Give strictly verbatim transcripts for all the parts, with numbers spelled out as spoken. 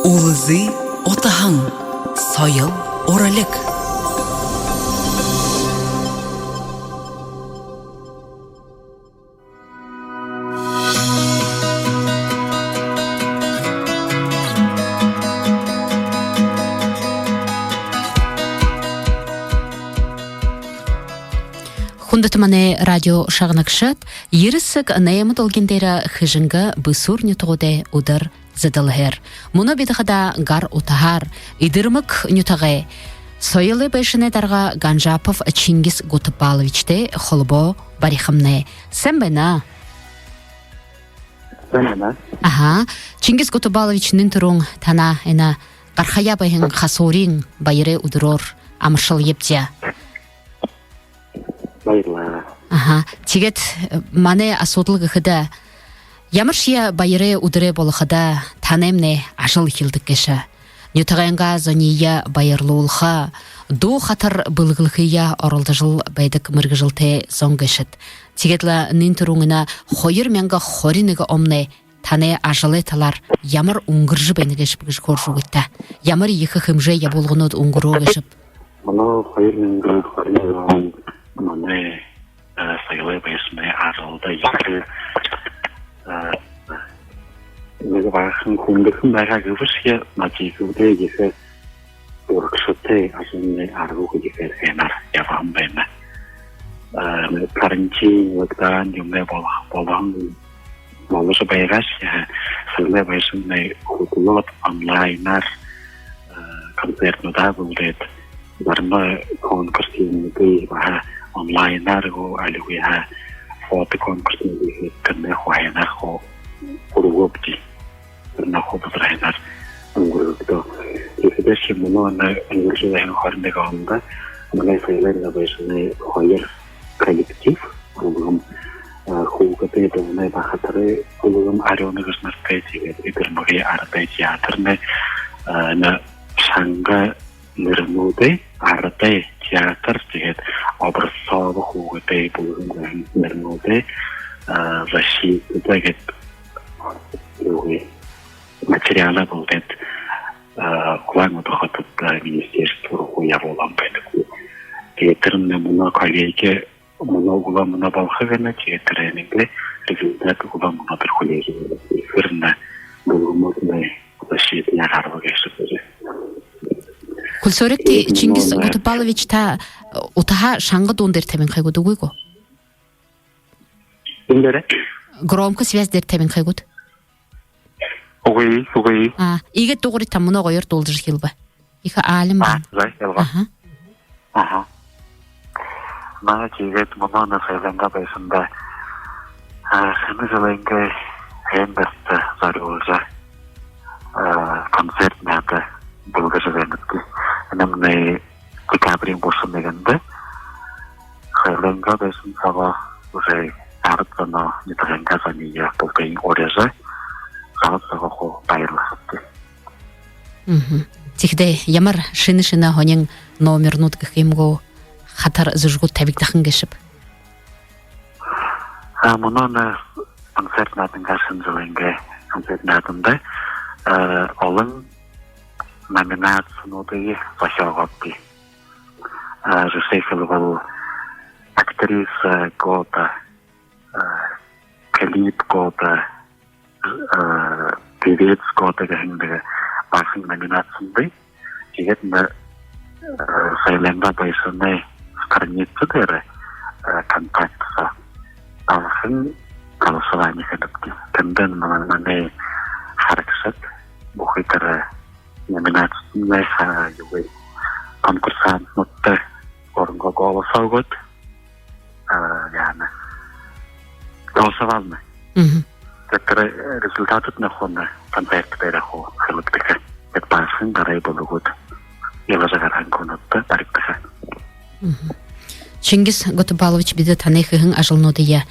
Үлзы утаһан. Соёл, уралиг. Хүндэтэ манай радио шагнагшад, ерэ сэг найма долгин дээрэ Хэжэнгэ, Бэсүүр нютагуудай үдэр зэдэлһээр. Мүнөө бидэ хадаа гар утаһаар Эдэрмэг нютагай соёлой байшанай дарга Ганжапов Чингис Гутабаловичтай холбоо барихамнай. Сайн байна. Сайн байна. Аха. Чингис Гутабалович, нэн түрүүн танаа энэ гархаяа байһан хасуурин баярай үдэрөөр амаршалнабди. Баярлаа. Аха. Тиигээд, э, манай асуудал гэхэдэ, ямаршье баярай үдэрэй болоходо танаймнай ажал эхилдэг гээшэ. Нютагайнгаа зониие баярлуулха, дуу хатар бэлэглэхые оролдожол байдаг мэргэжэлтэй зон гээшэт. Тиигээд лэ нэн түрүүн энэ хоёр мянга хорин нэгэн оннай танай ажалай талаар ямар үнгэржэ байна гээшэб гэжэ хөөрэжэ үгыт даа. Ямар ехэ хэмжээ ябуулганууд үнгэрөө гээшэб? Манай хоёр мянга хорин нэгэн он манай, э, соёлой байшанай ажалда ехэ, э, нэгэ баахан хүндэхэн байгаа гэбэшье, нажигүүдээ ехэ урагшатай ажалнай аргагүй ехээр һайнаар ябаһан байна. Э, карантин, локдаун юумэнэй болоһон, болоһон, боложо байгаашье, соёлой байшаннай хүдэлөөд, онлайнаар, э, концертнуудаа бэлдээд, зарим конкурснуудые баһа онлайнаар гү, али үгы һаа, фотоконкурснуудые хэжэ, тэрэнээ хуу һайнаар хуу үргөөбди. Тэрэнээ хуу базар һайнаар үнгэргэгдөө. Тиихэдээшье мүнөө энэ үнгэржэ байһан хорин нэгэн ондо манай соёлой байшанай хоёр коллектив, Үлгэн, э, хүүгэдэй дуунай ба хатарай Үлгэн, Арюуна гэжэ наратай, тиигээд Эдэрмэгэй арадай театрнай, э, энэ шанга нэрэнүүдэй арадай театр, тиигээд образцовый хүүгэдэй бүлгэм гэһэн нэрэнүүдэй, э, защитада гээд, юугээ, материалаа бэлдээд, э, Улаан-Үдэ хотодо, э, министерство руу ябуулһан байдаг. Тиигээд тэрэнээ мүнөө коллеги мүнөө үглөө мүнөө болохо гэнэ, тиигээд тэрэнэй результат үглөө мүнөөдэр хүлеэжэ байна. Тэрэнэй бүлгэмүүднай защитаяа гараба гээшэ. Хүлисөөрэйгты, Чингис Гутабалович, та утаһаа шанга дуун дээрэ табинхай гүт, үгы гү? Юун дээрэ? Громкая связь дээрэ табинхай гүт? Үгы, үгы. А, иигээд дуугарыт, та мүнөө гоёор дуулдажа эхилбэ. Ехэ аалин байна. А, за, эхилбэ. Аха. Аха. Манай тиигээд мүнөө энэ соёлойнгоо байшанда, а, шэнэ жэлэйнгээ һайндэртэ зорюулжа, а, концерт наада бэлдэжэ байнабди. Энэмнай декабриин гушан нэгэндэ. Соёлойнгоо байшан соогоо уже арад зоноо, нютагайнгаа зониие бултыень уряжа, зал соогоо хуу баярлахабди. Мгм. Тиихэдээ ямар шэнэ-шэнэ һонин номернууд гэхэ юм гү, хатар зүжэгүүд табигдаха гээшэб? А, мүнөө энэ концерт наадангаа, шэнэ жэлэйнгээ концерт нааданда, э, олон номинацинуудые зохёогообди. Э, жэшээ хэлэбэл, актриса года, э, клип года, э, певец года гэһэн нэгэ баһа номинацинууд. Тиигээд энэ, э, соёлойнгоо байшанай страница дээрэ, э, контакт соо баһа голосование хэдэг. Тэндэ манай, манай харагшад бүхы тэрэ номинацинуудые, ха-, юугээ, конкурсантнуудта оронгоо голоса үгөөд, а, яана, голосовална. Мгм. Тиигээд тэрэ результатууднай хуу концерт дээрэ хуу хэлэгдэхэ. Тиигээд баһа гарай бүлэгүүд, илажа гараһан хүнүүдтэ баригдаха. Мгм. Чингис Гутабалович, бидэ танай хэһэн ажалнуудые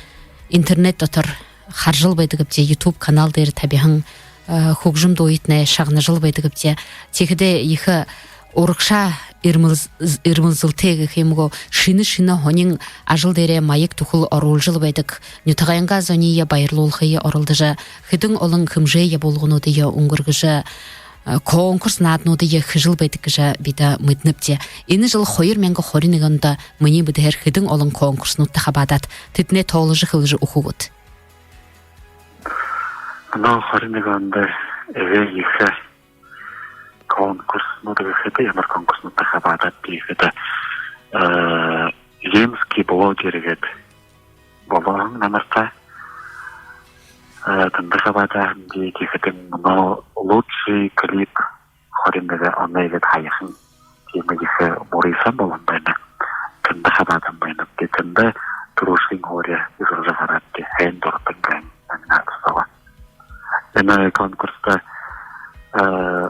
интернет дотор харажал байдагбди, YouTube канал дээрэ табиһан, э, хүгжэм дууетнай шагнажал байдагбди. Тиихэдээ ехэ урагшаа эрмэлз-, эрмэлзэлтэй гэхэ юм гү, шэнэ-шэнэ һонин ажал дээрээ маяг түхэл оруулжал байдаг. Нютагайнгаа зониие баярлуулхые оролдожо, хэдэн олон хэмжээ ябуулгануудые үнгэргэжэ, э, конкурс наадануудые хэжэл байдаг гэжэ бидэ мэдэнэбди. Энэ жэл, хоёр мянга хорин нэгэн ондо, минии мэдэхээр хэдэн олон конкурснуудта хабаадаад, тэдэнээ тооложо хэлэжэ үгэхэ гүт? Мүнөө хорин нэгэн ондо эгээ ехэ конкурснууд гэхэдэ, ямар конкурснуудта хабаадаад гэхэдэ, э, «Земский блогер» гээд болоһон намартаа, э, тэндэ хабаадаа һэмди. Тиихэдэнь мүнөө «Лучший клип хорин нэгэн оной» гээд һаяхан тиимэ ехэ мүрысөөн болоһон байна. Тэндэ хабаадаһан байнабди. Тэндэ түрүүшын һуури эзэлжэ гараабди, «Һайн дуратан» гэһэн номинациһаа. Энэ конкурста, э,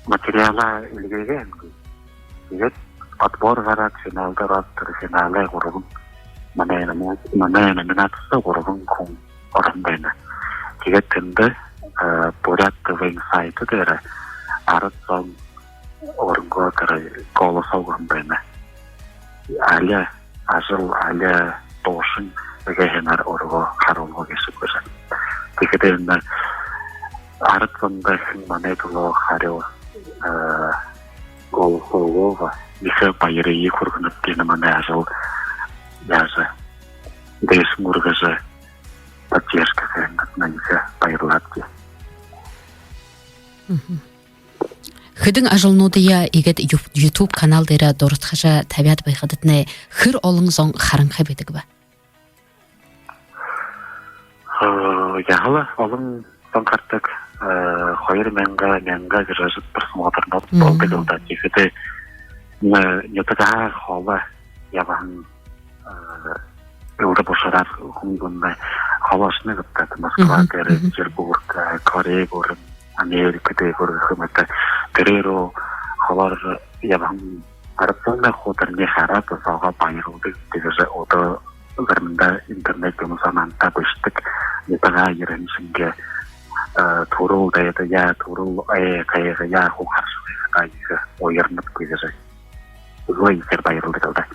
материалаа эльгээгээ һэмди. Тиигээд отбор гараад, финалда ороод, тэрэ финалай гурбан, манай номи-, манай номинацида гурбан хүн ороһон байна. Тиигээд тэндэ, э, Буряад ТВ-ин сайт дээрэ арад зон өөрынгөө тэрэ голосоо үгэһэн байна. Али ажал, али дуушан, эгээ һайнаар өөрыгөө харуулха гээшэб гэжэ. Тиихэдэ энэ арад зондо хэн манай түлөө харюу, э, голосоо үгөө һаа, ехэ баярые хүргэнэбди. Энэ манай ажал яажа дээшэнь үргэжэ, поддержка хэһэн гүт, ехэ баярлаабди. Хэдэн ажалнуудые иигээд Ю-, YouTube канал дээрэ дурадхажа табяад байхадатнай, хэр олон зон харанхай байдаг бэ? Э, яһала олон зон хардаг, э, хоёр мянга, мянга гэжэ ажал барсан ударнууд болдог л даа. Тиихэдэ, э, нютагһаа холо ябаһан, э, элдэб ушараар хүн зон холо ошоно гээб даа. Москва дээрэ, Петербург, э, Корей гүрэн, Америка дээгүүр гэхэ мэтэ. Тэрэ руу холоор ябаһан арад зон хуу тэрэниие хараад, соогоо баярлуулдаг. Тиигэжэ одоо заримдаа интернет юумэ соо намтай бэшэдэг. Нютагаа ерэһэн шэнги, э, түрэл дайдаяа, түрэл ой тайгаяа хуу харжа байхадаа, ехэ уярнаб гэжэ. Зай, ехээр баярлуулдаг л даа.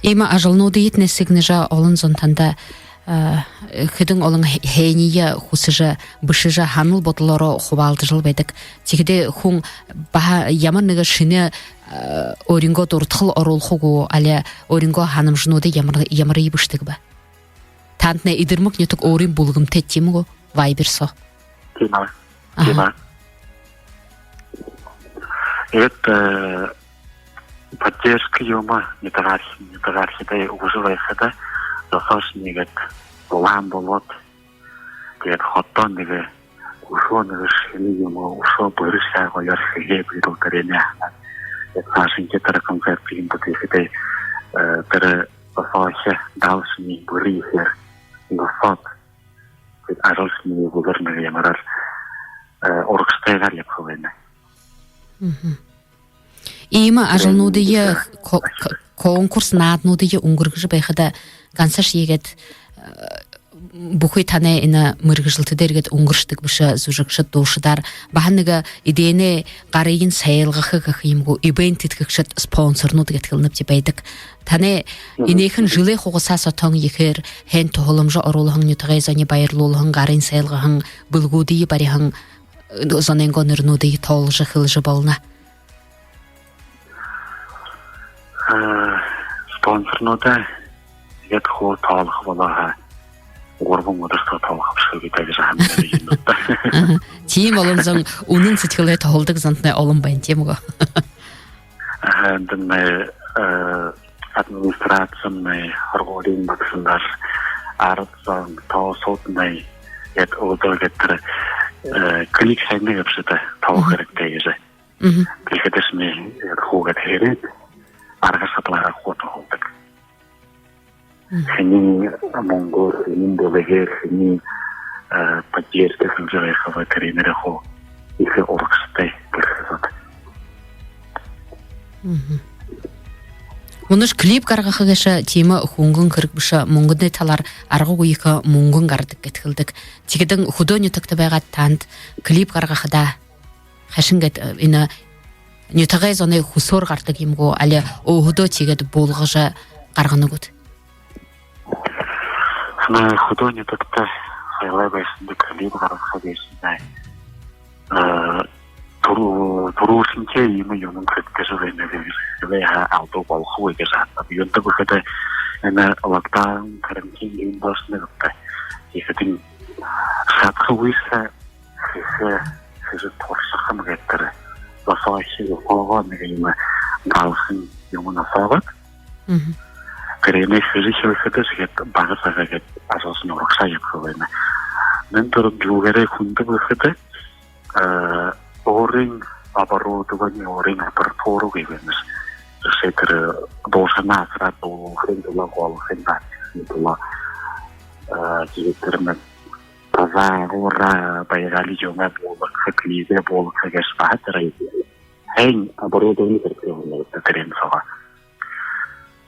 Иимэ ажалнуудыетнай сэгнэжэ, олон зон танда, э, хэдэн олон һэ-, һайниие хүсэжэ, бэшэжэ, һанал бодолоороо хубаалдажал байдаг. Тиихэдэ хүн баһа ямар нэгэ шэнэ, э, өөрынгөө дурадхал оруулха гү, али өөрынгөө һанамжануудые ямар, ямарые бэшэдэг бэ? Таанадтнай «Эдэрмэг нютаг» өөрын бүлгэмтэй, тиимэ гү, Viber соо? Тиимэ. Аха. Тиимэ. Иигээд, э, поддержка юумэ нютагаархи-, нютагаархидай үгэжэ байхада, досоошни иигээд улаан болоод, тиигээд ходоо нэгэ, үшөө нэгэ шэнэ юумэ, үшөө бэрхэ шагай оёор хэхэ бэдэл тэрэнээ һанаад. Иигээд саашань тэрэ концерт юумэ бүтээхэдээ, э, тэрэ досоохи далшни бэрхэ ехээр досоод, тиигээд ажалшни бүри нэгэ ямараар, э, урагшатайгаар ябаха байна. Иимэ ажалнуудые, ко-, ко-, конкурс наадануудые үнгэргэжэ байхада, гансашье иигээд, э, бүхы танай энэ мэргэжэлтэдээр иигээд үнгэршэдэг бэшэ, зүжэгшэд, дуушадаар, баһа нэгэ эдээнэй гарыень сайлгаха гэхэ юм гү, ивент тэдхэгшэд, спонсорнууд гээд хэлэнэбди, байдаг. Танай энээхэн жэлэй хугасаа соо тон ехээр һайн туһаламжа оруулһан, нютагай зониие баярлуулһан, гарыень сайлгаһан, бэлэгүүдые бариһан, э, зонойнгоо нэрэнүүдые тооложо хэлэжэ болоно. Э, спонсорнуудаа иигээд хуу тоолохо болоо һаа, гурбан үдэр соо тоолохо бэшэ гү даа гэжэ һананаб юм даа. Аха. Тиимэ олон зон, үнэн сэдьхэлээ тоолодог зонтнай олон байна, тиимэ гү? Аха, эндэмнай, э, администрацимнай, һургуулиин багшанар, арад зон, тоосууднай, иигээд өөдөө иигээд тэрэ, э, клик хэнэ гээбши даа, тоолохо хэрэгтэй гэжэ. Тиихэдээшни, э, хүүгэд хэрэг арга шадалаараа хуу тоолодог. Хэниинь мүнгөөр, хэниинь бэлэгээр, хэниинь, э, поддержка хэжэ байхаб, тэрэнээрээ хуу ехэ урагшатай бэрхэ соо. Мүнөөшни клип гаргаха гээшэ тиимэ хүнгэн хэрэг бэшэ, мүнгэнэй талаар аргагүй ехэ мүнгэн гарадаг гээд хэлэдэг. Тиихэдэнь хүдөө нютагта байгаад таанад клип гаргахадаа хайшан гээд, э, энэ нютагай зоной хүсөөр гарадаг юм гү, али өөһэдөө тиигээд буулгажа гаргана гүт? Манай хүдөө нютагта соёлой байшанда клип гаргаха гээшэнь, э, түрүү-, түрүүшынхиеэ иимэ юумэн хэжэ байнаб гэжэ хэлэхэ алга болохогүй гэжэ һананаб. Юундэб гэхэдэ, энэ локдаун, карантин юм болоһон юм даа. Тиихэдэнь шадахагүйшье хэжэ, хэжэ туршаха юм гээд тэрэ зосоохи, зосоогоо нэгэ иимэ галхан юумэн асаабад. Мгм. Тэрэнээ хэжэ хэлэхэдэ, тиигээд бага сагаа гээд ажалшни урагшаа ябаха байна. Нэн түрүүн юугээрээ хүндэб гэхэдэ, э, өөрын оборудовани, өөрын аппаратура үгы байнаш. Жэшээ, тэрэ дуушанаа асараад дуулахын тула, голохын, наадахын тула, э, тиигээд тэрэ мэн таза, ура, байгаали юумэ буулгаха, клипээ буулгаха гээшэ баһа тэрэ һайн оборудовани хэрэгтэй болоно тэрэн соогоо.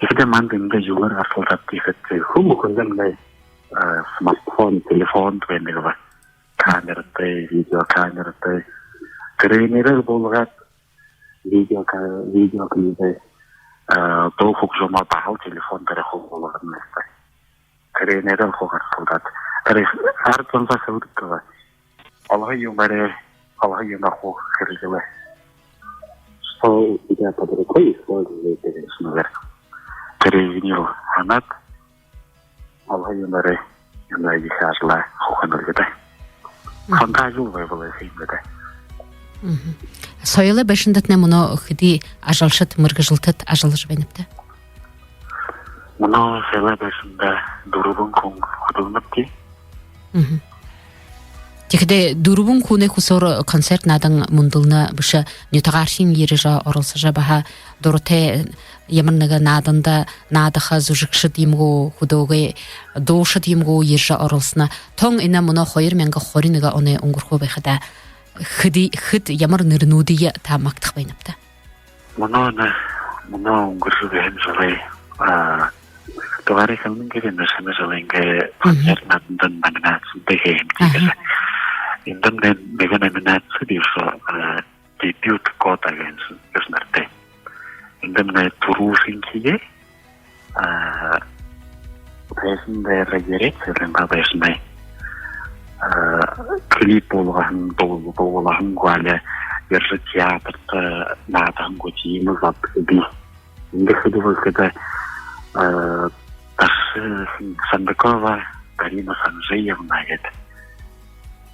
Тиихэдэ манда эндэ юугээр гарсалдаад, тиихэдэ хүн бүхэндэмнай, э, смартфон, телефон байна гээбэ. Камератай, видеокамератай. Тэрэнээрээ буулгаад, видео ка-, видеоклипээ, э, дуу хүгжэмөө баһал телефон дээрэ хуу буулгана гээшэ. Тэрэнээрээ хуу гарсалдаад. Тэрэ арад зондоо хэлэдэг байгаа. Олоһон юумээрээ, олоһон юумэ хуу хэрэглэе. Что у тебя под рукой, используй это, например. Тэрэ юумэ һанаад, олоһон юумээрээ юумэ ехэ ажалаа хуу хэнэ лэ даа. Мгм. Хондоо ажал байбал ехэ юм даа. Мгм. Соёлой байшандатнай мүнөө хэды ажалшад, мэргэжэлтэд ажаллажа байнабта? Мүнөө соёлой байшанда дүрбэн хүн хүдэлнэбди. Мгм. Тиихэдэ дүрбэн хүнэй хүсөөр концерт наадан мүндэлнэ бэшэ, нютагаархин ерэжэ оролсожо, баһа дуратай ямар нэгэ нааданда наадаха зүжэгшэд юм гү, хүдөөгэй дуушад юм гү, ерэжэ оролсоно. Тон энэ мүнөө хоёр мянга хорин нэгэн оной үнгэрхөө байхада, хэды, хэд, ямар нэрэнүүдые та магтаха байнабта? Мүнөө нэ-, мүнөө үнгэржэ байһан жэлэй, а, дугаарай хэлэнэ гэжэ, энэ шэнэ жэлэйнгээ, мгм, премьер нааданда номинацида хэһэн. Аха. Эндэмнай нэгэ номинаци бии, а, дебют года гэһэн, гэһэн нэрэтэй. Эндэмнай түрүүшынхиеэ, а, тайзан дээрэ ерээд, Цэглэнбаа байшанай, а, клип буулгаһан, дуул-, дуулаһан гү, али ерэжэ театрта наадаһан гү, тиимэ зон бии. Эндэ хэды болхо гэхэдэ, а, Даши Сандыкова, Дарина Санжиевна гээд,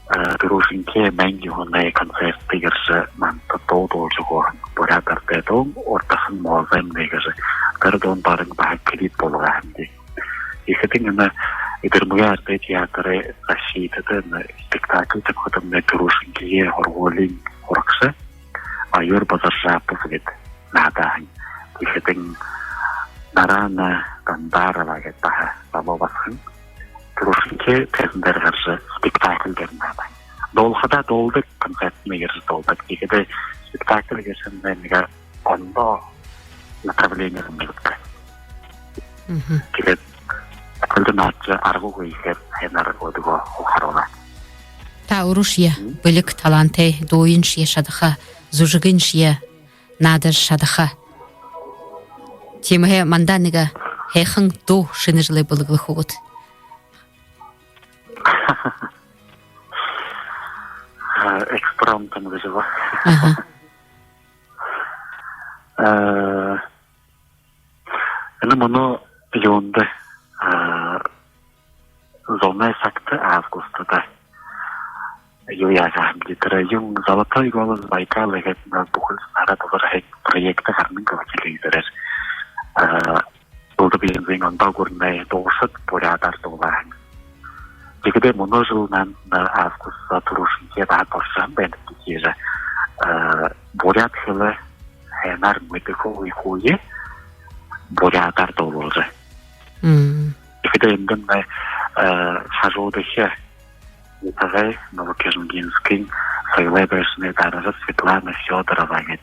а, түрүүшынхиеэ майн юумэнэй концертдэ ерэжэ, манда дуу дуулажа үгөө һэн, буряад арадай дуун, урдаһаань Мозаймнай гэжэ. Тэрэ дуун баран баһа клип буулгаа һэмди. Тиихэдэнь энэ Эдэрмэгэй арадай театрай защитада энэ спектакль табихадамнай түрүүшынхиеэ һургуулиин һурагша Аюр Базаржапов гээд наадаа һэн. Тиихэдэнь Нарана Дандарова гээд баһа залуу басаган түрүүшынхиеэ тайзан дээрэ гаража, спектакль дээрэ наадаа. Дуулахадаа дуулдаг, концертнай ерэжэ дуулдаг. Тиихэдэ спектакль гэһэн нэгэ ондоо направлени юм гээд. Мгм. Тиигээд тэндэ наадажа, аргагүй ехээр һайнаар үгөө харуулаа. Та үшөө, мм, бэлиг талаантай, дууешье шадаха, зүжэгшье, наадашье шадаха. Тиимэһээ манда нэгэ һайхан дуу шэнэ жэлэй бэлэглэхэ гүт? Экспромтом гэжэ ба. Аха. Э, энэ мүнөө юундэ, а, зунай сагта, августада юу яагаа һэмди, тэрэ юун, «Золотой голос Байкала» гээд, бүхэли саара дугаар һэн, проект гарана гү телевизорээр. А, Булда Баянзын, Ондоо гүрэнэй дуушад буряадаар дуулаа һэн. Тиихэдэ мүнөө жэл манда, а, август түрүүшынхиеэ даад оршоһон байна гэжэ, а, буряад хэлэ һайнаар мэдэхэ үхибүүдые буряадаар дуулуулжа. Мм. Тиихэдэ эндэмнай, а, хажуудахи нютагай Новокижингинскын соёлой байшанай дарга Светлана Фёдорова гээд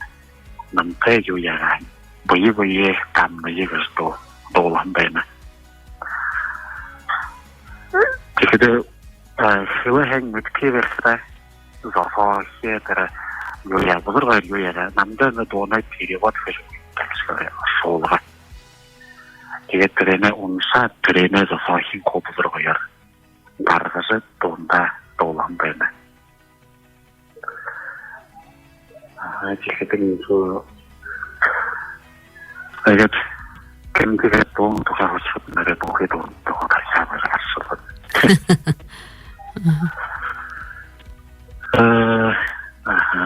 намтай юу яагаа һэн, «Бэе бэеэ гамная» гэжэ дуу дуулаһан байна. Тиихэдэ, э, хэлэ һайн мэдэхэгүй байхадаа, зосоохи, тэрэ юу яа, Бузар-Гоёор юу яа, намда энэ дуунай перевод хэжэ, оршуулга. Тиигээд тэрэнээ уншаад, тэрэнээ зосоохин хуу Бузар-Гоёор гаргажа, дуунда дуулаһан байна. Аа, тиихэдэнь энэ, тиигээд, тиигээд дуун тухай хөөрэхэдэнь, бүхы дуун тухай тахяа бариад оршуулаад. Э, аха.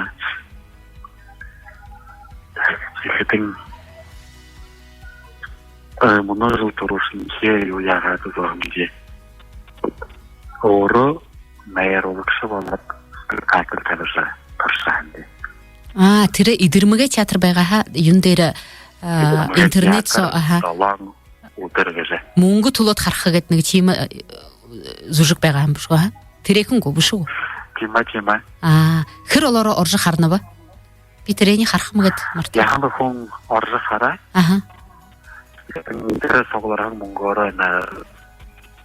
Тиихэдэнь, э, мүнөө жэл түрүүшынхиеэ юу яагаад зохёоһон бэ? Өөрөө найруулагша болоод спектакль табижа туршаһан би. Аа, тэрэ Эдэрмэгэй театр байгаа һаа, юун дээрэ, аа, Эдэрмэгэй интернет соо, театр, аха. Долоон үдэр гэжэ. Мүнгэ түлөөд хараха гээд нэгэ тиимэ, э, зүжэг байгаа юм бэшэ гү, аа? Тэрээхэн гү, бэшэ гү? Тиимэ, тиимэ. Аа, хэр олоороо орожо харанаб? Би тэрээниие харахам гээд мартаа. Яахан бэ, хүн орожо хараа. Аха. Тэрэ суглараһан мүнгөөрөө энэ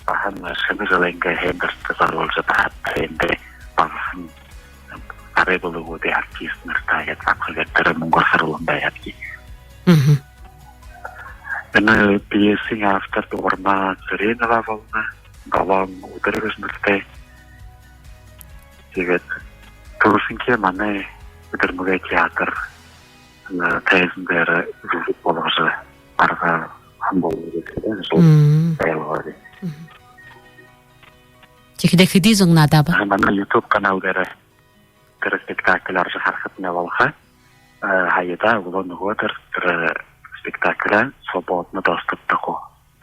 баһа шэнэ жэлэйнгээ һайндэртэ зорюулжа, баһа тэндэ багахан арай бэлэгүүдэй артистнартаа гээд багахан гээд тэрэ мүнгөөр харуулһан байгаабди. Мгм. Энэ пьесын автор Дугарма Цыренова болоно. «Долоон үдэр» гэжэ нэрэтэй. Тиигээд түрүүшынхиеэ манай Эдэрмэгэй театр, э, тайзан дээрэ зүжэг болгожо гаргаһан болоно гэжэ, тиигээд жэл Мм. байлгаа. Мгм. Тиихэдэ хэды зон наадаа бэ? Аа, манай YouTube канал дээрэ тэрэ спектакль орожо харахатнай болохо. Э, һаяда, үглөө нүгөөдэр тэрэ спектакль свободно доступта хуу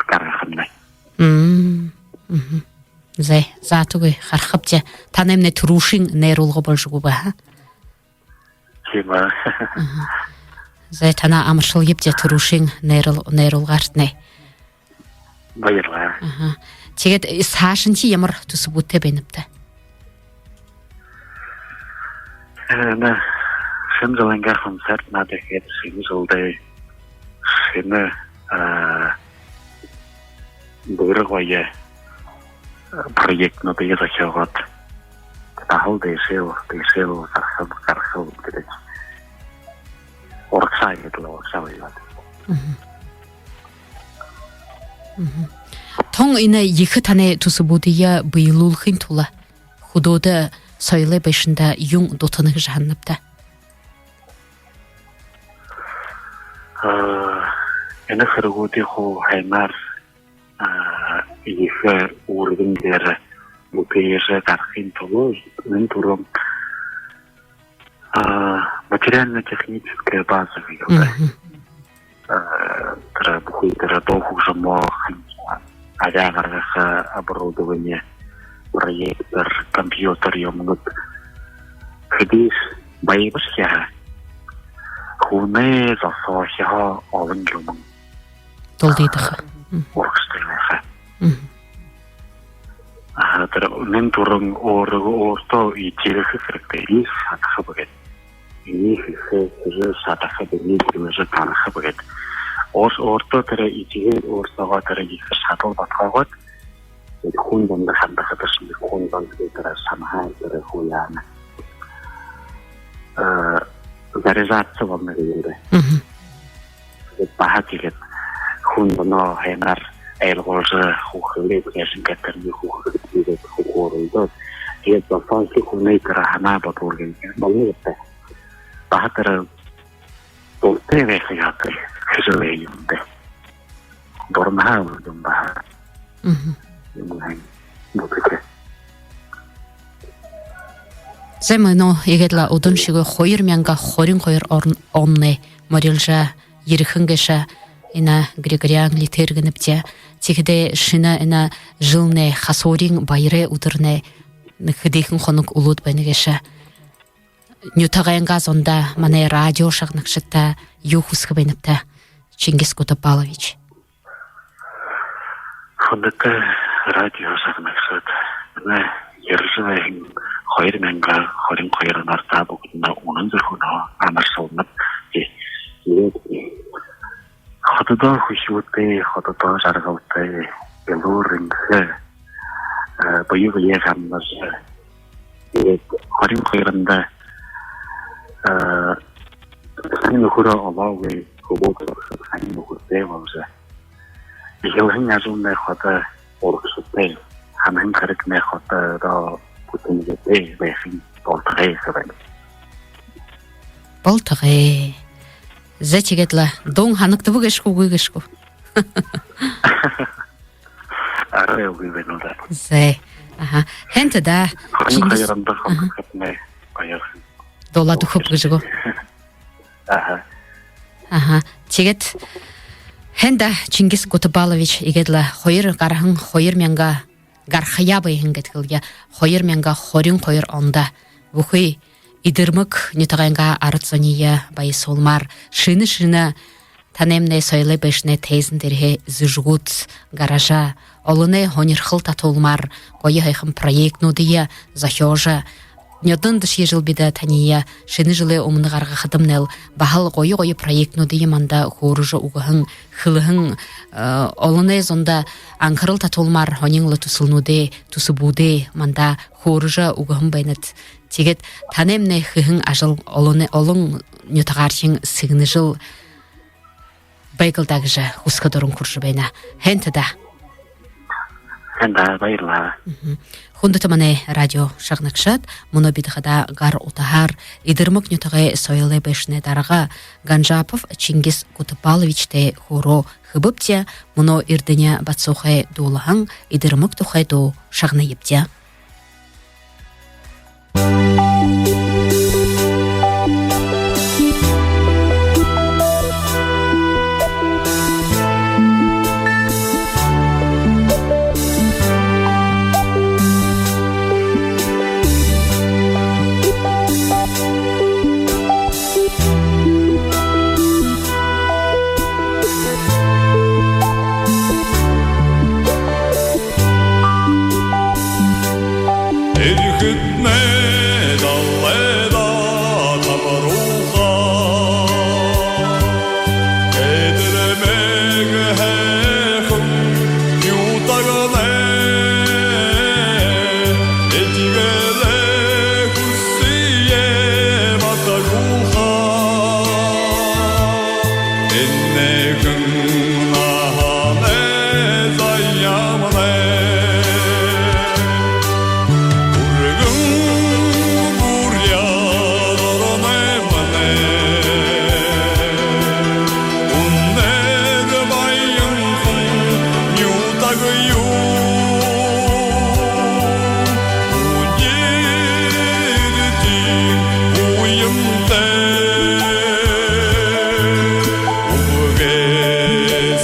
гаргахамнай. Мм. Мгм. Зай, заатагүй харахабди. Танаймнай түрүүшын найруулга болжо үгөө бэ, аа? Тиимэ. Аха. Зай, танаа амаршалнабди түрүүшын найрал-, найруулгаарнай. Баярлаа. Аха. Тиигээд, э, саашанхи ямар түсэбүүдтэй байнабта? Э, нэ, шэнэ жэлэйнгээ концерт наадахада, шэнэ жэлдээ шэнэ, э, бэрхэ гоё, э, проектнуудые зохёогоод, дахал дээшээ, дээшээ гарахам, гарахам гэдэг. Урагшаа гэдэг лэ, урагшаа байгаад. Мгм. Мгм. Тон энэ ехэ танай түсэбүүдые бэелүүлхын тула хүдөөдэ соёлой байшанда юун дутана гэжэ һананабта? Аа, энэ хэрэгүүдые хуу һайнаар, аа, ехэ үүргэн дээрэ бүтээжэ гарахын тула нэн түрүүн, аа, материально-техническая база гэдэг. Мгм. Э, тэрэ бүхы тэрэ дуу хүгжэмөө, арьяа гаргаха оборудование, проектор, компьютер юумэнүүд хэдышье байбашье һаа, хүнэй зосоохиһоо олон юумэн дулдыдаха, урагшатай байха. Мгм. Аха, тэрэ нэн түрүүн өөрөө өөртөө иигэжэ хэрэгтэй, иигэжэ шадаха бэ гээд. Иигэжэ хэжэ шадаха бэ, иигэжэ гараха бэ гээд. Өөр-, өөртөө тэрэ иигэжэ өөртөөгөө тэрэ иигэжэ шадал бодхоогоод, хүн дундаа хандахадашни хүн дундаа тэрэ санаа, тэрэ хуу яана, э, заряжаться болоно гэдэг юм даа. Мгм. Баһа тиигээд хүн дунда һайнаар ойлгуулжа, хүүхэлэй бэшэшэн гээд тэрэнээ хүүхэлэй тиигээд хүүхэлдөө. Тиигээд зосоохи хүнэй тэрэ һанаа бодол үргэн болоно гэдэг. Баһа тэрэ дуртай байха ёһотой хэжэ байха юм даа. Дуранхай юм баһа. Мгм. Юм һайн бүтэхэ. Зай, мүнөө иигээд лэ удаан шэнги хоёр мянга хорин хоёр орн-, оннай морилжо ерэхэнь гээшэ энэ Григориан литээр гэнэбди. Тиихэдээ шэнэ энэ жэлнай, хасуурин баярай үдэрнай хэдыхэн хоног үлөөд байна гээшэ. Нютагайнгаа зондо, манай радио шагнагшадта юу хүсэхэ байнабта, Чингис Гутабалович? Хүндэтэ радио шагнагшад, энэ ерэжэ байһан хоёр мянга хорин хоёр оноор та бүгэдэниие үнэн зүрхэнһөө амаршалнаб. Тиигээд хододоо хүсөөтэй, хододоо жаргалтай, элүүр энхэ, э, бэе бэеэ гамнажа, тиигээд хорин хоёр ондо А, энэ нүхэрөө олоогүй хүбүүд багшад хани нүхэртэй болжо, эхилһэн ажалнай ходо урагшатай, һанаһан хэрэгнай ходо бүтэнгэтэй байхань болтогой һэн байна. Болтогой. За, тиигээд лэ дуун һанагдабагүй гээшэ гү, үгы гээшэ гү? Арай үгы байна даа. За. Аха. Һайн даа. Хонин Чингис хоёроо, аха, хонин хатнай баяр. Дуулаад үгэхэб гэжэ гү? Аха. Аха. Тиигээд һайн даа, Чингис Гутабалович, иигээд лэ хоёр гараһан, хоёр мянга гарахаяа байһан гэхэдэ, хоёр мянга хорин хоёр ондо бүхы Эдэрмэг нютагайнгаа арад зониие баясуулмаар, шэнэ-шэнэ танаймнай соёлой байшанай тайзан дээрэһээ зүжэгүүд гаража, олоной һонирхол татуулмаар, гоё һайхан проектнүүдые зохёожо, нёдондо шье жэл бидэ таниие шэнэ жэлэй өмнө гаргахадамнайл, баһал гоё-гоё проектнүүдые манда хөөрэжэ үгэһэн, хэлэһэн, э, олоной зондо анхарал татуулмаар һонин лэ түсэлнүүдээ, түсэбүүдээ манда хөөрэжэ үгэһэн байнат. Тиигээд танаймнай хэһэн ажал олон, олон нютагаархин сэгнэжэл байг лэ даа гэжэ хүсэхэ дуран хүрэжэ байна. Һайн даа. Һайн даа, баярлаа. Мгм. Хүндэтэ манай радио шагнагшад, мүнөө бидэ хадаа гар утаһаар Эдэрмэг нютагай соёлой байшанай дарга Ганжапов Чингис Гутабаловичтай хөөрөө хэбэбди, мүнөө Эрдэни Батсуухай дуулаһан Эдэрмэг тухай дуу шагнаябди. Эрхэтнай далайда табаруулха, Эдэрмэг һайхан нютагнай этигэлэй хүсые батаруулха. Энэхэн наһанай заяамнай үргэн Буряад ороноймнай үнэр баян нютаг юм. Үнэртэ уянтай үбгэ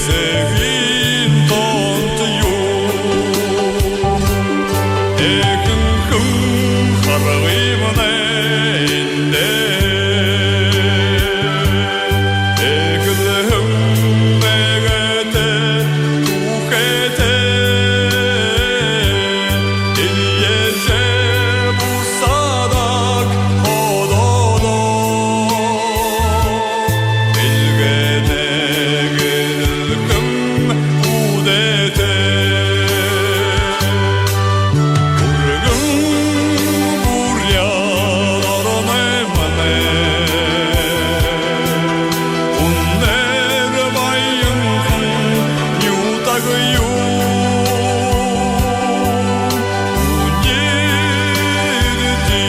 сэхын тоонто юм. Эхэнхэн харгымнай эндэ эхилһэн нэгэтэ түүхэтэй. Эндэ бусадаг ходоодо эльгээнэй гэрэлхэн үдэтэй. Үргэн Буряад ороноймнай үнэр баян нютаг юм. Үнэртэ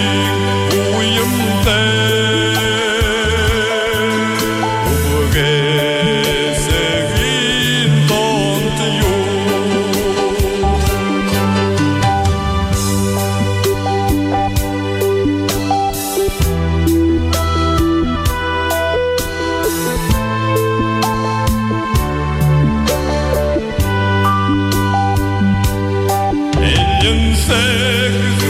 уянтай үбгэ сэхын тоонто юм. Элинсэг